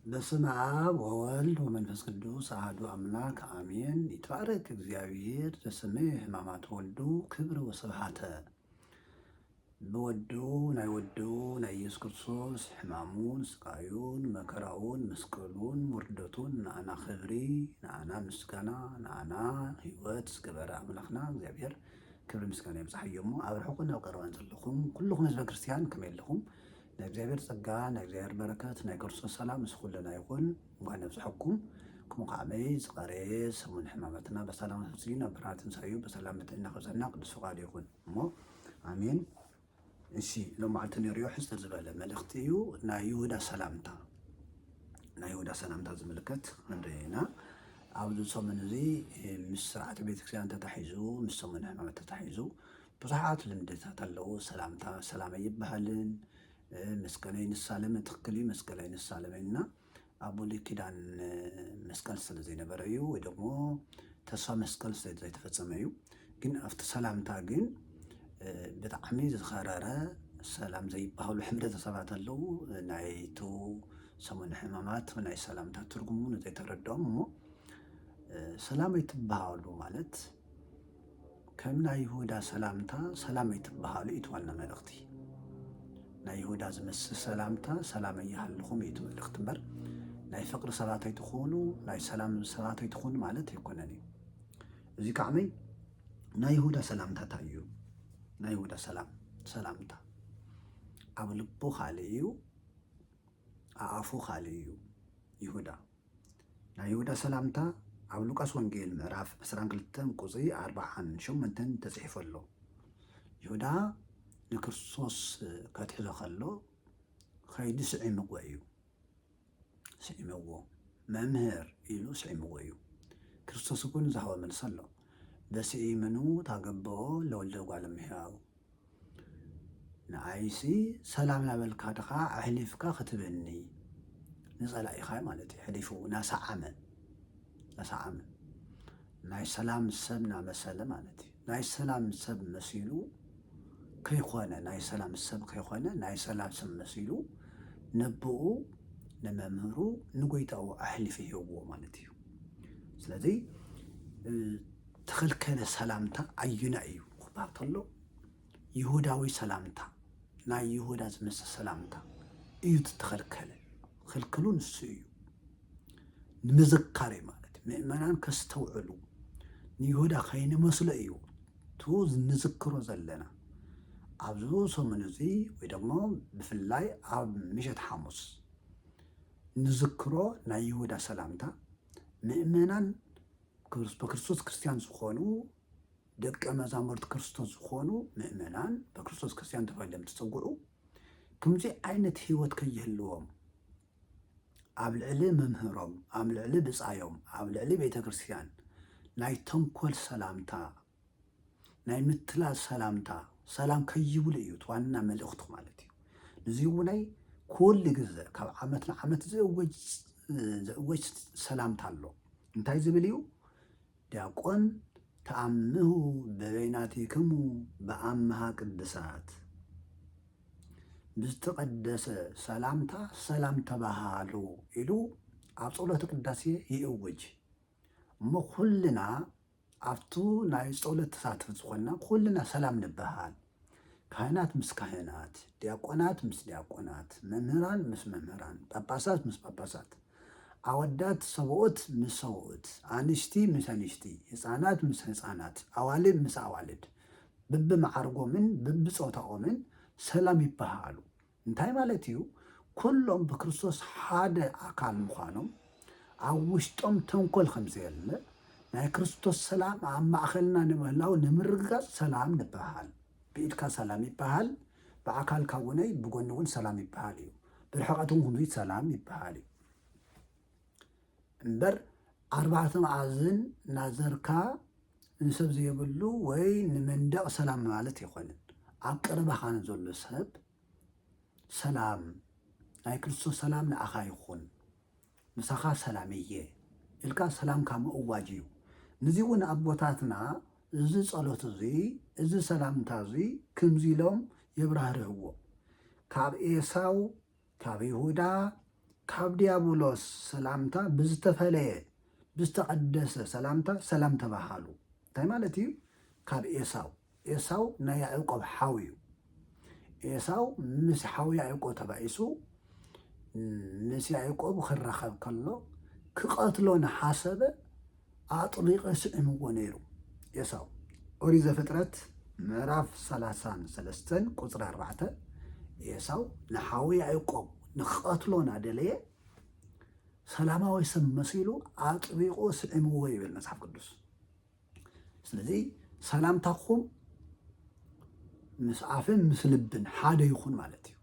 በስመ አብ ወወልድ ወመንፈስ ቅዱስ አሐዱ አምላክ አሜን። ይትባረክ እግዚአብሔር ዘሰመየ ሕማማተ ወልዱ ክብር ወስብሐተ። ብወዱ ናይ ወዱ ናይ ኢየሱስ ክርስቶስ ሕማሙን ስቃዩን መከራውን መስቀሉን ውርደቱን ንኣና ክብሪ፣ ንኣና ምስጋና፣ ንኣና ህይወት ዝገበረ ኣምላኽና እግዚኣብሔር ክብሪ ምስጋና ይብጽሓዮ። እሞ ኣብ ርሑቕን ኣብ ቀረባን ዘለኹም ኩልኹም ህዝበ ክርስቲያን ከመይ ኣለኹም? ናይ እግዚኣብሔር ጸጋ፣ ናይ እግዚኣብሔር በረከት፣ ናይ ክርስቶስ ሰላም ምስ ኩልና ይኹን። እንኳን ኣብጽሐኩም። ከምኡ ከዓመይ ዝቐረየ ሰሙን ሕማማትና በሰላም ኣውጽኡ፣ ናብ ብርሃነ ትንሳኤኡ በሰላም ብጥዕና ከብጽሐና ቅዱስ ፍቓዱ ይኹን። እሞ ኣሜን። እሺ፣ ሎማዓልቲ ንሪኦ ሕጽር ዝበለ መልእኽቲ እዩ። ናይ ይሁዳ ሰላምታ፣ ናይ ይሁዳ ሰላምታ ዝምልከት ክንርኢ ኢና። ኣብዚ ሰሙን እዚ ምስ ስርዓተ ቤተክርስትያን ተታሒዙ፣ ምስ ሰሙን ሕማማት ተታሒዙ ብዙሓት ልምድታት ኣለዉ። ሰላምታ ሰላም ኣይበሃልን፣ መስቀል ኣይንሳለምን፣ ትኽክል እዩ፣ መስቀል ኣይንሳለምን ኢና። ኣብ ብሉይ ኪዳን መስቀል ስለ ዘይነበረ እዩ፣ ወይ ደግሞ ተስፋ መስቀል ስለ ዘይተፈጸመ እዩ። ግን ኣብቲ ሰላምታ ግን ብጣዕሚ ዝኸረረ ሰላም ዘይበሃሉ ሕብረተሰባት ኣለዉ። ናይቱ ሰሙን ሕማማት ናይ ሰላምታ ትርጉሙ ንዘይተረድኦም እሞ ሰላም ኣይትበሃሉ ማለት ከም ናይ ይሁዳ ሰላምታ ሰላም ኣይትበሃሉ እዩ እቲ ዋና መልእኽቲ። ናይ ይሁዳ ዝመስል ሰላምታ ሰላም እያሃልኹም እዩ እቲ መልእኽቲ እምበር ናይ ፍቕሪ ሰባት ኣይትኹኑ፣ ናይ ሰላም ሰባት ኣይትኹኑ ማለት ኣይኮነን እዩ። እዚ ከዓመይ ናይ ይሁዳ ሰላምታ እንታይ እዩ? ናይ ይሁዳ ሰላም ሰላምታ ኣብ ልቡ ካልእ እዩ፣ ኣኣፉ ካልእ እዩ። ይሁዳ ናይ ይሁዳ ሰላምታ ኣብ ሉቃስ ወንጌል ምዕራፍ ዕስራን ክልተን ቁጽሪ ኣርባዓን ሸሞንተን ተጽሒፉ ኣሎ። ይሁዳ ንክርስቶስ ከትሕዞ ከሎ ኸይዱ ስዒምዎ እዩ። ስዒምዎ፣ መምህር ኢሉ ስዒምዎ እዩ። ክርስቶስ እውን ዝሃቦ መልሲ ኣሎ። በስዒምኑ ታገብኦ ለወልደ እጓለ እመሕያው። ንዓይሲ ሰላም ናበልካ ድኻ ኣሕሊፍካ ክትበኒ ንጸላኢኻ ማለት እዩ። ሕሊፉ ናሰዓመ፣ ናሰዓመ ናይ ሰላም ሰብ ናመሰለ ማለት እዩ። ናይ ሰላም ሰብ መሲሉ ከይኾነ፣ ናይ ሰላም ሰብ ከይኾነ፣ ናይ ሰላም ሰብ መሲሉ ነብኡ፣ ንመምህሩ፣ ንጎይታኡ ኣሕሊፉ ይህብዎ ማለት እዩ። ስለዚ፣ እ፣ ተኸልከለ ሰላምታ ኣዩና እዩ ክበሃል ከሎ፣ ይሁዳዊ ሰላምታ፣ ናይ ይሁዳ ዝመስል ሰላምታ እዩ ተኸልከለ። ክልክሉ ንሱ እዩ። ንምዝካር እዩ ማለት እዩ። ምእመናን ከስተውዕሉ፣ ንይሁዳ ከይንመስሎ እዩ። እቲ ንዝክሮ ዘለና ኣብዚ ሰሙን እዚ ወይ ደግሞ ብፍላይ ኣብ ምሸት ሓሙስ ንዝክሮ ናይ ይሁዳ ሰላምታ ምእመናን ክርስ-፣ በክርስቶስ ክርስቲያን ዝኾኑ ደቀ መዛሙርት ክርስቶስ ዝኾኑ ምእመናን በክርስቶስ ክርስቲያን ተባሂሎም ትጽውዑ። ከምዚ ዓይነት ህይወት ከይህልዎም ኣብ ልዕሊ መምህሮም፣ ኣብ ልዕሊ ብጻዮም፣ ኣብ ልዕሊ ቤተ ክርስቲያን ናይ ተንኮል ሰላምታ፣ ናይ ምትላል ሰላምታ፣ ሰላም ከይብሉ እዩ እቲ ዋና መልእኽቱ ማለት እዩ። ንዚ እውናይ ኩሉ ግዘ ካብ ዓመት ንዓመት ዝእወጅ፣ ዝእወጅ ሰላምታ ኣሎ። እንታይ ዝብል እዩ? ዲያቆን ተኣምሁ በበይናቲክሙ በኣምሃ ቅድሳት፣ ብዝተቐደሰ ሰላምታ ሰላም ተባሃሉ ኢሉ ኣብ ጸሎተ ቅዳሴ ይእውጅ። እሞ ኩልና ኣብቱ ናይ ጸሎት ተሳተፍቲ ዝኾንና ኩልና ሰላም ንበሃል። ካህናት ምስ ካህናት፣ ዲያቆናት ምስ ዲያቆናት፣ መምህራን ምስ መምህራን፣ ጳጳሳት ምስ ጳጳሳት፣ ኣወዳት ሰብኡት ምስ ሰብኡት፣ ኣንሽቲ ምስ ኣንሽቲ፣ ህፃናት ምስ ህፃናት፣ ኣዋልድ ምስ ኣዋልድ፣ ብብመዓርጎምን ብብፆታኦምን ሰላም ይበሃሃሉ። እንታይ ማለት እዩ? ኩሎም ብክርስቶስ ሓደ ኣካል ምዃኖም፣ ኣብ ውሽጦም ተንኮል ከም ዘየለ፣ ናይ ክርስቶስ ሰላም ኣብ ማእኸልና ንምህላው ንምርግጋጽ ሰላም ንበሃል። ብኢድካ ሰላም ይበሃል፣ ብኣካልካ እውነይ ብጎኒ እውን ሰላም ይበሃል እዩ። ብርሕቐት እውን ከምዚ ሰላም ይበሃል እዩ። እምበር ኣርባዕተ መኣዝን ናዘርካ ንሰብ ዘየብሉ ወይ ንመንደቕ ሰላም ማለት ኣይኮነን። ኣብ ቀረባኻ ንዘሎ ሰብ ሰላም፣ ናይ ክርስቶስ ሰላም ንኣኻ ይኹን፣ ምሳኻ ሰላም እየ ኢልካ ሰላምካ ምእዋጅ እዩ። ነዚ እውን ኣቦታትና እዚ ጸሎት እዚ፣ እዚ ሰላምታ እዚ ከምዚ ኢሎም የብራህርህዎ። ካብ ኤሳው፣ ካብ ይሁዳ፣ ካብ ዲያብሎስ ሰላምታ ብዝተፈለየ ብዝተቐደሰ ሰላምታ ሰላም ተባሃሉ። እንታይ ማለት እዩ? ካብ ኤሳው፣ ኤሳው ናይ ያዕቆብ ሓው እዩ። ኤሳው ምስ ሓው ያዕቆብ ተባኢሱ ምስ ያዕቆብ ክራኸብ ከሎ ክቐትሎ ንሓሰበ ኣጥቢቐ ስዒምዎ ነይሩ ኤሳው። ኦሪት ዘፍጥረት ምዕራፍ ሰላሳን ሰለስተን ቁፅሪ ኣርባዕተ ኤሳው ንሓው ያዕቆብ ንክቐትሎ ናደለየ ሰላማዊ ሰብ መሲሉ ኣጥቢቑ ስዒምዎ ይብል መጽሓፍ ቅዱስ። ስለዚ ሰላምታኹም ምስ ኣፍን ምስ ልብን ሓደ ይኹን ማለት እዩ።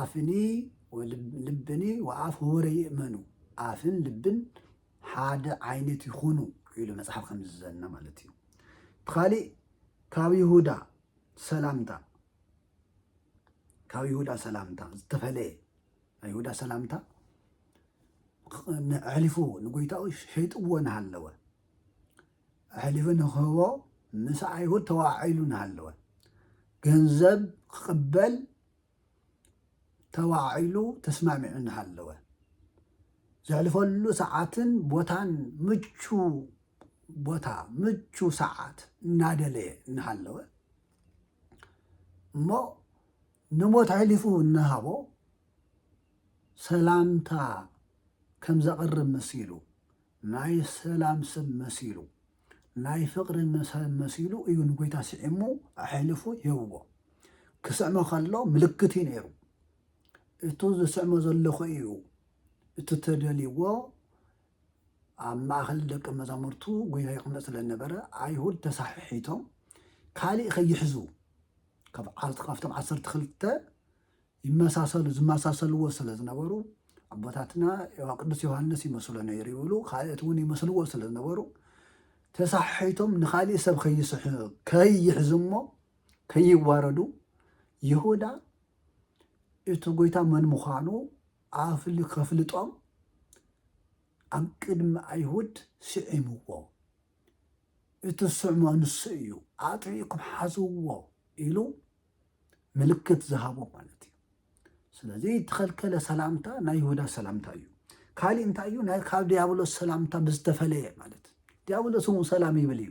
ኣፍኒ ልብኒ ወኣፍ ወረ ይእመኑ፣ ኣፍን ልብን ሓደ ዓይነት ይኹኑ ኢሉ መጽሓፍ ከም ዝዘና ማለት እዩ። ብኻሊእ ካብ ይሁዳ ሰላምታ ካብ ይሁዳ ሰላምታ ዝተፈለየ ናይ ይሁዳ ሰላምታ ኣሕሊፉ ንጎይታኡ ሸይጥዎ እናሃለወ ኣሕሊፉ ንክህቦ ምስ ኣይሁድ ተዋዒሉ እናሃለወ ገንዘብ ክቕበል ተዋዒሉ ተስማሚዑ እናሃለወ ዘሕልፈሉ ሰዓትን ቦታን ምቹ ቦታ ምቹ ሰዓት እናደለየ እናሃለወ እሞ ንሞት ኣሕሊፉ እናሃቦ ሰላምታ ከም ዘቕርብ መሲሉ ናይ ሰላም ሰብ መሲሉ ናይ ፍቕሪ ሰብ መሲሉ እዩ ንጎይታ ስዒሙ ኣሕሊፉ ይህብዎ። ክስዕሞ ከሎ ምልክት እዩ ነይሩ። እቱ ዝስዕሞ ዘለኹ እዩ። እቲ ተደልይዎ ኣብ ማእኸል ደቂ መዛሙርቱ ጎይታ ይቕመጥ ስለ ዝነበረ ኣይሁድ ተሳሕሒቶም ካሊእ ከይሕዙ ካብቶም ዓሰርተ ክልተ ይመሳሰሉ ዝመሳሰልዎ ስለ ዝነበሩ ኣቦታትና ቅዱስ ዮሃንስ ይመስሎ ነይሩ ይብሉ ካልኦት እውን ይመስልዎ ስለ ዝነበሩ ተሳሕሒቶም ንካሊእ ሰብ ከይስሕ ከይሕዝሞ ከይዋረዱ ይሁዳ እቲ ጎይታ መን ምዃኑ ኣፍሊ ከፍልጦም ኣብ ቅድሚ ኣይሁድ ስዒምዎ። እቲ ስዕሞ ንሱ እዩ፣ ኣጥቢቕኩም ሓዝዎ ኢሉ ምልክት ዝሃቦ ማለት እዩ። ስለዚ ዝተኸልከለ ሰላምታ ናይ ይሁዳ ሰላምታ እዩ። ካሊእ እንታይ እዩ? ናይ ካብ ዲያብሎስ ሰላምታ ብዝተፈለየ ማለት ዲያብሎስ እውን ሰላም ይብል እዩ።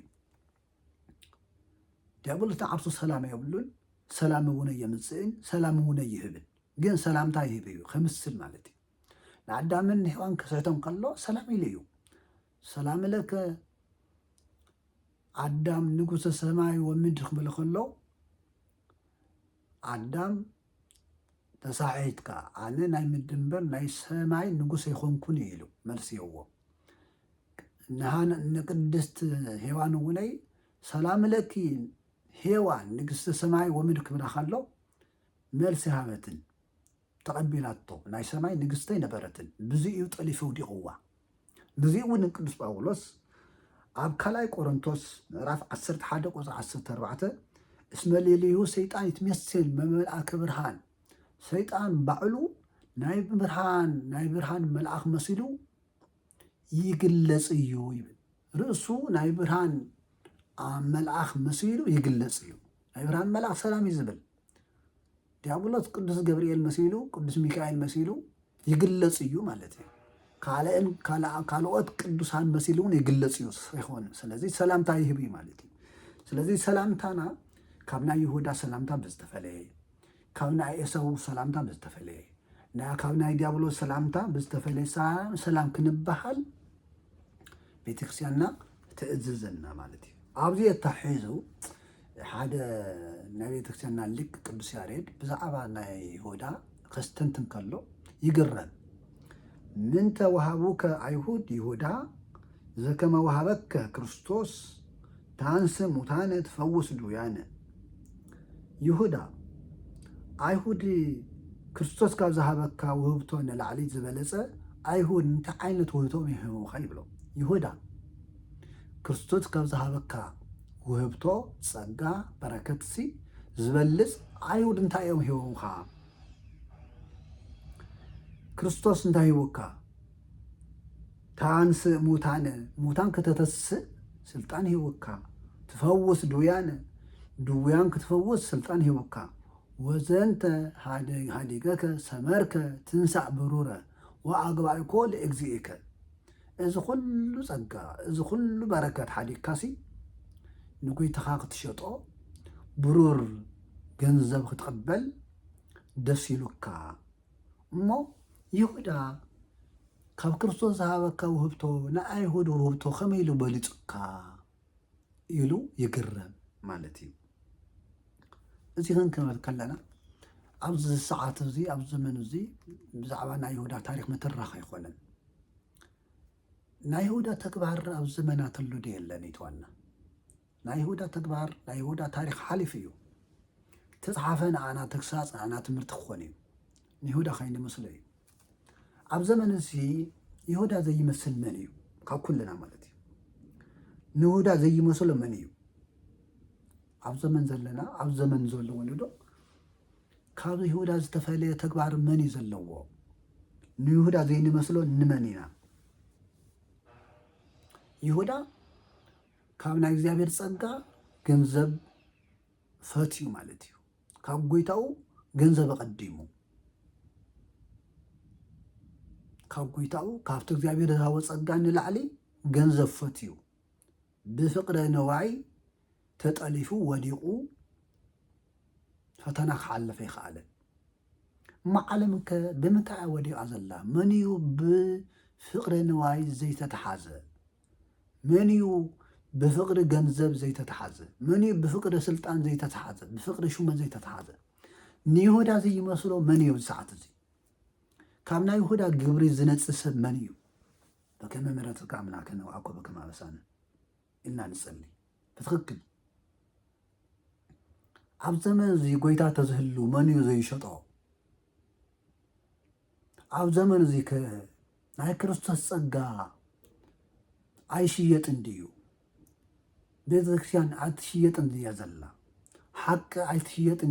ዲያብሎስ ንዓርሱ ሰላም የብሉን፣ ሰላም እውን ኣየምፅእን፣ ሰላም እውን ኣይህብን። ግን ሰላምታ ይህብ እዩ፣ ከምስል ማለት እዩ። ንኣዳምን ንሔዋን ክስሕቶም ከሎ ሰላም ኢሉ እዩ። ሰላም ለከ ኣዳም ንጉሰ ሰማይ ወምድር ክብል ከሎ ኣዳም ተሳሒትካ ኣነ ናይ ምድር እምበር ናይ ሰማይ ንጉስ ኣይኮንኩን ኢሉ መልሲ የዎ። ንሃን ንቅድስት ሔዋን እውነይ ሰላም ለኪ ሔዋን ንግስተ ሰማይ ወምድር ክብላ ከሎ መልሲ ሃበትን ተቐቢላቶ ናይ ሰማይ ንግስተ ኣይነበረትን። ብዙይ እዩ ጠሊፉ ውዲቕዋ። ብዙይ እውን ቅዱስ ጳውሎስ ኣብ ካልኣይ ቆሮንቶስ ምዕራፍ ዓሰርተ ሓደ ቁፅሪ ዓሰርተ ኣርባዕተ እስመ ሌሊሁ ሰይጣን ይትሜሴል መመልኣከ ብርሃን ሰይጣን ባዕሉ ናይ ብርሃን ናይ ብርሃን መልኣኽ መሲሉ ይግለጽ እዩ ይብል። ርእሱ ናይ ብርሃን መልኣኽ መሲሉ ይግለጽ እዩ። ናይ ብርሃን መልኣኽ ሰላም እዩ ዝብል። ዲያብሎስ ቅዱስ ገብርኤል መሲሉ ቅዱስ ሚካኤል መሲሉ ይግለጽ እዩ ማለት እዩ። ካልኦት ቅዱሳን መሲሉ እውን ይግለጽ እዩ ይኸውን። ስለዚ ሰላምታ ይህብ እዩ ማለት እዩ። ስለዚ ሰላምታና ካብ ናይ ይሁዳ ሰላምታ ብዝተፈለየ፣ ካብ ናይ ኤሳው ሰላምታ ብዝተፈለየ፣ ካብ ናይ ዲያብሎስ ሰላምታ ብዝተፈለየ ሰላም ክንበሃል ቤተክርስትያንና ትእዝዘና ማለት እዩ። ኣብዚ ኣተሓሒዙ ሓደ ናይ ቤተክርስትያንና ሊቅ ቅዱስ ያሬድ ብዛዕባ ናይ ይሁዳ ከስተንትን ከሎ ይግረም። ምንተ ወሃቡከ ኣይሁድ ይሁዳ ዘከመ ወሃበከ ክርስቶስ ታንስ ሙታነ ትፈውስ ድውያነ። ይሁዳ ኣይሁድ ክርስቶስ ካብ ዝሃበካ ውህብቶ ንላዕሊ ዝበለፀ ኣይሁድ እንታይ ዓይነት ውህብቶም ይህቡኻ ይብሎ። ይሁዳ ክርስቶስ ካብ ዝሃበካ ውህብቶ ጸጋ በረከትሲ ዝበልጽ ኣይሁድ እንታይ እዮም ሂቦምኻ? ክርስቶስ እንታይ ሂቡካ? ታንስእ ሙታነ ሙታን ከተተስእ ስልጣን ሂቡካ። ትፈውስ ድውያነ ድውያን ክትፈውስ ስልጣን ሂቡካ። ወዘንተ ሃደ-፣ ሃዲገከ ሰመርከ ትንሳእ ብሩረ ወአግባእኮ ለእግዚእከ። እዚ ኩሉ ጸጋ፣ እዚ ኩሉ በረከት ሓዲግካሲ ንጎይታኻ ክትሸጦ ብሩር ገንዘብ ክትቕበል ደስ ኢሉካ። እሞ ይሁዳ ካብ ክርስቶስ ዝሃበካ ውህብቶ ንኣይሁድ ውህብቶ ከመይ ኢሉ በሊጹካ ኢሉ ይግረም ማለት እዩ። እዚ ክንክብል ከለና ኣብዚ ሰዓት እዚ፣ ኣብዚ ዘመን እዚ ብዛዕባ ናይ ይሁዳ ታሪኽ ምትራኽ ኣይኮነን። ናይ ይሁዳ ተግባር ኣብ ዘመናት ኣሎ ዶ የለን? ይትዋና ናይ ይሁዳ ተግባር፣ ናይ ይሁዳ ታሪኽ ሓሊፉ እዩ። ተጽሓፈ ንኣና ተግሳጽ፣ ንኣና ትምህርቲ ክኾን እዩ። ንይሁዳ ከይንመስሎ እዩ። ኣብ ዘመን እዚ ይሁዳ ዘይመስል መን እዩ? ካብ ኩልና ማለት እዩ። ንይሁዳ ዘይመስሎ መን እዩ? ኣብ ዘመን ዘለና፣ ኣብ ዘመን ዘሎ ወለዶ ካብ ይሁዳ ዝተፈለየ ተግባር መን እዩ ዘለዎ? ንይሁዳ ዘይንመስሎ ንመን ኢና? ይሁዳ ካብ ናይ እግዚኣብሔር ጸጋ ገንዘብ ፈትዩ ማለት እዩ። ካብ ጎይታኡ ገንዘብ ኣቐዲሙ፣ ካብ ጎይታኡ ካብቲ እግዚኣብሔር ዝሃቦ ጸጋ ንላዕሊ ገንዘብ ፈትዩ፣ ብፍቕረ ነዋይ ተጠሊፉ ወዲቑ ፈተና ክሓልፍ ኣይከኣለን። እሞ ዓለምከ ብምንታይ እያ ወዲቓ ዘላ? መን እዩ ብፍቕሪ ንዋይ ዘይተተሓዘ? መን እዩ ብፍቕሪ ገንዘብ ዘይተተሓዘ? መን እዩ ብፍቕሪ ስልጣን ዘይተተሓዘ? ብፍቕሪ ሹመት ዘይተተሓዘ? ንይሁዳ ዘይመስሎ መን እዩ ኣብዚ ሰዓት እዚ? ካብ ናይ ይሁዳ ግብሪ ዝነጽእ ሰብ መን እዩ? በከመ ምሕረትከ ኣምላከነ ወአኮ በከመ አበሳነ ኢልና ንጸሊ። ብትኽክል ኣብ ዘመን እዚ ጎይታ ተዝህሉ መን እዩ ዘይሸጦ? ኣብ ዘመን እዚ ከ ናይ ክርስቶስ ጸጋ ኣይሽየጥን ድዩ? ቤተክርስትያን ኣይትሽየጥን ድያ ዘላ? ሓቂ ኣይትሽየጥን